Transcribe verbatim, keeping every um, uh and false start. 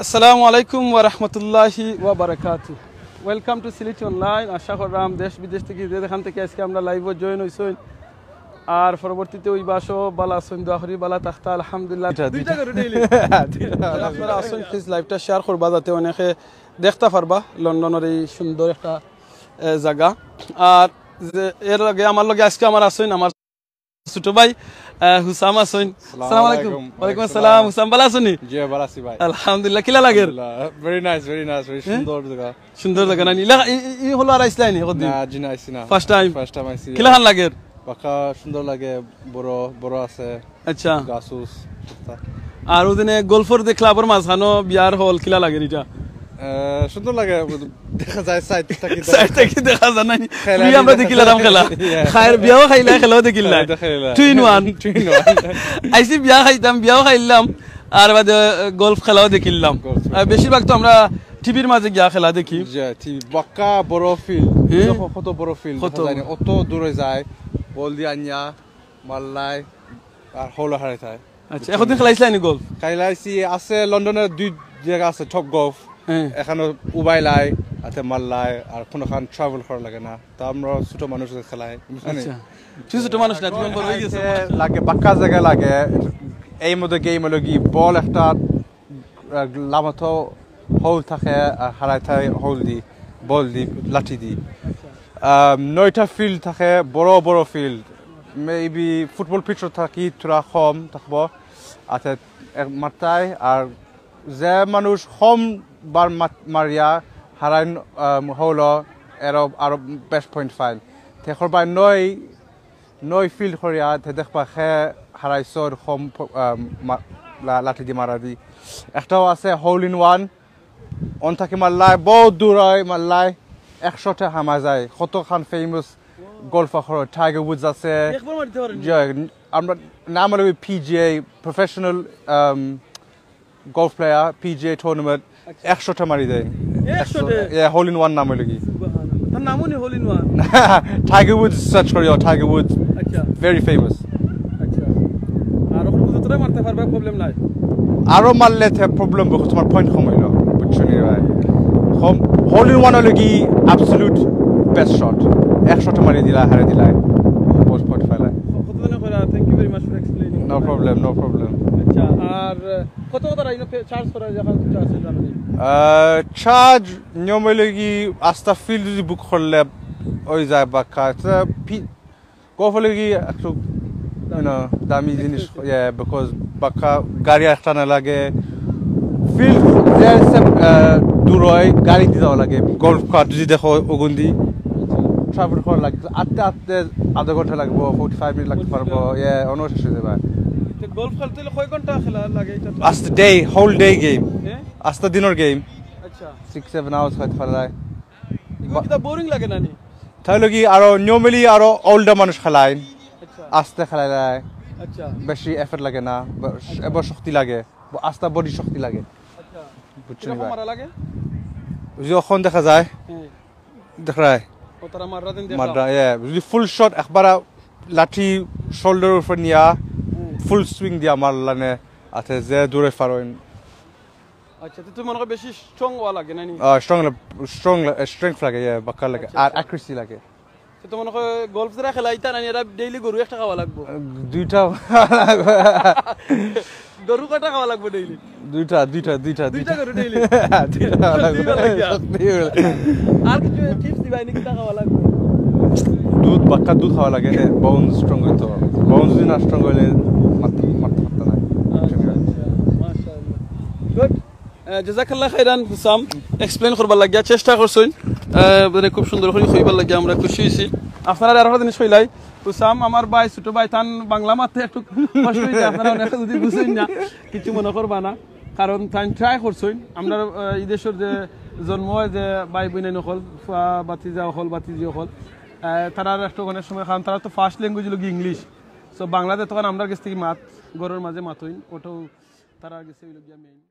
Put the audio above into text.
আসসালামু আলাইকুম ওয়া রাহমাতুল্লাহি ওয়া বারাকাতু। Welcome to সিলেটি অনলাইন। আশা করলাম দেশ বিদেশ থাকি যে যেখান থাকি আজকে আমরার live-ও join অইছইন, আর পরবর্তীতে অইবা সব ভালা আছইন, দোয়া করি ভালা থাকতা। আলহামদুলিল্লাহ। দুইটা, দুইটা। দুইটা করে daily। দুইটা। আপনারা আছইন, please live-টা share করবা যাতে অনেকে দেখতা পারবা লন্ডনর এই সুন্দর একটা, এ, জাগা। আর যে এর লগে আমার লগে আজকে আমার আছইন আমার ছোট ভাই, আহ, হুসাম আছইন। আসসালামু আলাইকুম। ওয়ালাইকুম আসসালাম। হুসাম, ভালা আছইন নি? জি, ভালা আছি ভাই। আলহামদুলিল্লাহ। কিলা লাগের? আলহামদুলিল্লাহ। Very nice, very nice, very হ্যাঁ? সুন্দর জাগা। সুন্দর জাগা না নি? ইলা-, ই-, ই-, ই হলো আর আইছলা নি কতদিন? না, জি না, আইছি না। First time? First time আইছি। কিলাখান লাগের? বাক্কা সুন্দর লাগে, বড়, বড় আছে। আচ্ছা। গাছ উছ, আর ওদিনে গল্ফর যে club-র মাঝখানো বিয়ার hall, কিলা লাগের ইটা? আহ, সুন্দর লাগে, দেখা যায় side থাকি। Side থাকি দেখা যায় না নি? খেলা তুই আমরা দেখিলাম খেলা। Yeah। খাইর বিয়াও খাইলা, খেলাও দেখিলা। খেলা দেখিলা। Two in one। Two in one। আইছি বিয়া খাইতাম, বিয়াও খাইলাম, আর বাদে, আহ, গল্ফ খেলাও দেখিলাম। গল্ফ। আহ, বেশিরভাগ তো আমরা টিভির মাঝে গিয়া খেলা দেখি। জি, টিভি, বাক্কা বড় field। হ্যাঁ। দেখো কত বড় field, কত? দেখা যায় না। অত দূরে যায়, ball দিয়া আনিয়া, মারলাই, আর hole-ও হারাইতায়। আচ্ছা, বুঝছো? এখন দিন খেলাইছলা নি গল্ফ? খেলাইছি, আছে লন্ডনর দুই জাগা আছে Top Golf। হ্যাঁ। এখানো উবাইলাই, আতে মারলাই, আর কোনোখান travel করা লাগে না। তো আমরা ছোট মানুষ খেলাই, বুঝছো নি? আচ্ছা। তুই ছোট মানুষ না, তুমি বড় হয়ে গেছো। লাগে, বাক্কা জাগা লাগে। এই মতো game হলো কি, ball একটা, আহ, লামাতো hole থাকে, আর হারাইতায় hole দি, ball দি, লাঠি দি। আহ, নয়টা field থাকে, বড় বড় field। Maybe football pitch থাকি থুড়া কম থাকবো। আচ্ছা, এক মারতায়, আর যে মানুষ কম বার মাত-, মারিয়া হারাইন, আম, hole-ও এরও আরো বেশ point পাইন। তে করবা নয়, নয় field করিয়া, তে দেখবা খে হারাইছর কম প-, আম, মা-, লা-, লাঠি দি মারা দি। একটাও আছে hole in one, অন থাকি মারলাই, বহুত দূর হয় মারলাই, একশোটা হামা যায়। কতখান famous golfer, Tiger Woods আছে। একবার মারতে পারেনি? যে, আমরা নাম হলো P G A, professional, um, golf player, P G A tournament, আচ্ছা। একশোটা মারি দেয়। একশোটা? একশো, yeah, hole in one নাম হলো কি। সুবহানাল্লাহ। তার নামও নি hole in one? Tiger Woods search করিও, Tiger Woods। আচ্ছা। Very famous। আচ্ছা। আর এখন বুঝে তোরা মারতে পারবে, problem নাই? আরো মারলে problem, because তোমার point কম হইলো, বুঝছো নি ভাই? কম, hole in one হলো কি absolute best shot, একশোটা মারি দিলা, হারে দিলা, post point পাইলা। কতজনে কইরা, thank you very much for explaining। No problem, no problem। আচ্ছা, আর কত কত রাইনো charge করা যখন charge জানো নি? আহ, charge নিয়ম হইলো কি, আস্তা field যদি book করলে ওই যায় বাক্কা। আচ্ছা, ফি-, golf হইলো কি একটু, you know, দামি জিনিস, expensive। Yeah, because বাক্কা গাড়ি একটা না লাগে, field যে সব, আহ, দূর হয়, গাড়ি দিয়ে যাওয়া লাগে। Golf cart যদি দেখো, ওগুন দি travel করা লাগে, আটতে আটতে আধা ঘন্টা লাগবো, forty five minute লাগতে পারবো। Yeah, অন্য শেষ হয়ে যাবে। তো golf খেলতে হলে কয় ঘন্টা খেলা লাগে এটা? আস্তা day, whole day game। হ্যাঁ? আস্তা দিনের game। আচ্ছা। Six seven hours হইতে পারে। এগুলো কি তা boring লাগে না নি? তাহলে কি আরো normally আরো older মানুষ খেলায়, আচ্ছা। আস্তে খেলায়, আচ্ছা। বেশি effort লাগে না, ব-, আচ্ছা। এবার শক্তি লাগে, ব-, আস্তা body শক্তি লাগে। আচ্ছা। বুঝছো নি কিরকম ভাই? মারা লাগে? ওই যে অখন দেখা যায়, হ্যাঁ। দেখা যায়। ও তারা মাররা দিন দেখলাম। মাররা, yeah। যদি full shot একবার লাঠি shoulder উপরে নিয়া, হুম। Full swing দিয়া মারলানে, আতে যে দূরে ফারোইন। আচ্ছা, তো তুমি মনে করো বেশি strong হওয়া লাগে না নি? আহ, strong লা-, strong লা-, strength লাগে, yeah, বাক্কা লাগে। আচ্ছা, আর আচ্ছা। Accuracy লাগে। তো মনে করো golf যারা খেলাইতা না নি, এরা daily গরু একটা খাওয়া লাগবো। দুইটা। গরু কয়টা খাওয়া লাগবো daily? দুইটা, দুইটা, দুইটা, দুইটা দুইটা। গরু daily? দুইটা খাওয়া লাগবো। দুইটা খাওয়া লাগবো। শক্তি হইলে। আর কিছু tips দিবা, এনে কিতা খাওয়া লাগবো? দুধ, বাক্কা দুধ খাওয়া লাগে রে, bones strong হইতো। Bones যদি না strong হইলে মারতে, মারতে পারতো না। আচ্ছা, আচ্ছা, মাশাআল্লাহ। Good। আহ, জাযাকাল্লাহ খাইরান হুসাম, explain করবার লাগিয়া চেষ্টা করছইন, আহ, মানে খুব সুন্দর করি কইবার লাগিয়া আমরা খুশি হইছি। আপনারা আরো একটা জিনিস কইলাই, হুসাম আমার ভাই, ছোট ভাই, তান বাংলা মাততে একটু কষ্ট হইছে, আপনারা অনেকে যদি বুঝইন না, কিছু মনে করবা না, কারণ তাইন try করছইন। আমরা, আহ, এই দেশের যে জন্ম হয় যে ভাই বোন অকল, ফুয়া, ভাতিজা অকল, ভাতিজি অকল, আহ, তারার একটু অনেক সময়, কারণ তারা তো first language হলো গিয়া English, so বাংলাতে তখন আমরার গেছ থাকি মাত, ঘরর মাঝে মাতইন, ওটাও তারার গেছে হইলো গিয়া main।